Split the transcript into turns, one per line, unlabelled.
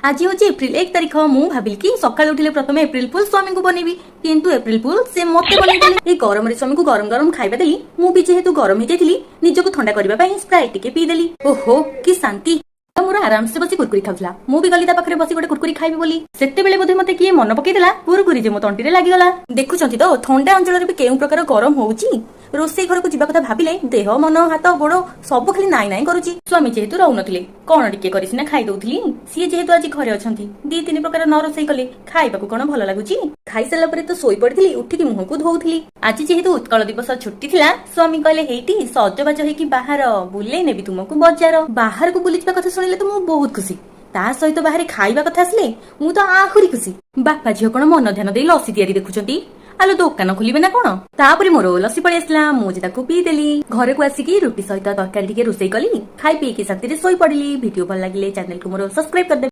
ଆଜି ହଉଛି ଏପ୍ରିଲ 1 ତାରିଖ। ମୁଁ ଭାବିଲି କି ସକାଳୁ ଉଠିଲେ ପ୍ରଥମେ ଏପ୍ରିଲ ଫୁଲ ସ୍ୱାମୀଙ୍କୁ ବନେଇବି, କିନ୍ତୁ ଏପ୍ରିଲ ଫୁଲ ସେ ମତେ ବନେଇଦେଲେ। ଏଇ ଗରମରେ ସ୍ୱାମୀଙ୍କୁ ଗରମ ଗରମ ଖାଇବା ଦେଲି। ମୁଁ ବି ଯେହେତୁ ଗରମ ହେଇଯାଇଥିଲି, ନିଜକୁ ଥଣ୍ଡା କରିବା ପାଇଁ ସ୍ପ୍ରାଇଟ୍ ଟିକେ ପିଇଦେଲି। ଓହୋ, କି ଶାନ୍ତି! ମୋର ଆରାମସେ ବସି କୁରକୁରି ଖାଉଥିଲା। ମୁଁ ବି ଗଲି ତା ପାଖରେ ବସି ଗୋଟେ କୁରକୁରି ଖାଇବି ବୋଲି। ସେତେବେଳେ ବୋଧେ ମତେ କିଏ ମନ ପକେଇଦେଲା, କୁରକୁରି ଯେ ମୋ ତଣ୍ଟିରେ ଲାଗିଗଲା। ଦେଖୁଛନ୍ତି ତ, ଥଣ୍ଡା ଅଞ୍ଚଳରେ ବି କେଉଁ ପ୍ରକାର ଗରମ ହଉଛି। ରୋଷେଇ ଘରକୁ ଯିବା କଥା ଭାବିଲେ ଦେହ, ମନ, ହାତ, ଗୋଡ ସବୁ ଖାଲି ନାଇଁ ନାଇଁ କରୁଛି। ସ୍ୱାମୀ ଯେହେତୁ ରହୁନଥିଲେ, କଣ ଟିକେ କରି ସିନା ଖାଇ ଦଉଥିଲି। ସିଏ ଯେହେତୁ ଆଜି ଘରେ ଅଛନ୍ତି, ଦି ତିନି ପ୍ରକାର ନ ରୋଷେଇ କଲେ ଖାଇବାକୁ କଣ ଭଲ ଲାଗୁଛି? ଖାଇସାରିଲା ପରେ ତ ଶୋଇ ପଡିଥିଲି। ଉଠିକି ମୁହଁକୁ ଧୋଉଥିଲି। ଆଜି ଯେହେତୁ ଉତ୍କଳ ଦିବସ ଛୁଟି ଥିଲା, ସ୍ୱାମୀ କହିଲେ, "ହେଇଟି ସଜବାଜ ହେଇକି ବାହାର, ବୁଲେଇ ନେବି ତୁମକୁ ବଜାର।" ବାହାରକୁ ବୁଲିଯିବା କଥା ଶୁଣିଲେ ତ ମୁଁ ବହୁତ ଖୁସି। ତା ସହିତ ବାହାରେ ଖାଇବା କଥା ଆସିଲେ ମୁଁ ତ ଆହୁରି ଖୁସି। ବାପା ଝିଅ କଣ ମନ ଧ୍ୟାନ ଦେଇ ଲସି ତିଆରି ଦେଖୁଛନ୍ତି। ଆଲୋ, ଦୋକାନ ଖୋଲିବେ ନା କଣ? ତାପରେ ମୋର ଲସି ପଳେଇ ଆସିଲା। ମୁଁ ଯେ ତାକୁ ପିଇଦେଲି। ଘରକୁ ଆସିକି ରୁଟି ସହିତ ତରକାରୀ ଟିକେ ରୋଷେଇ କଲି। ଖାଇ ପିଇକି ଶାନ୍ତିରେ ଶୋଇ ପଡିଲି। ଭିଡିଓ ଭଲ ଲାଗିଲେ ଚ୍ୟାନେଲକୁ ମୋର ସବସ୍କ୍ରାଇବ କରିଦେବେ।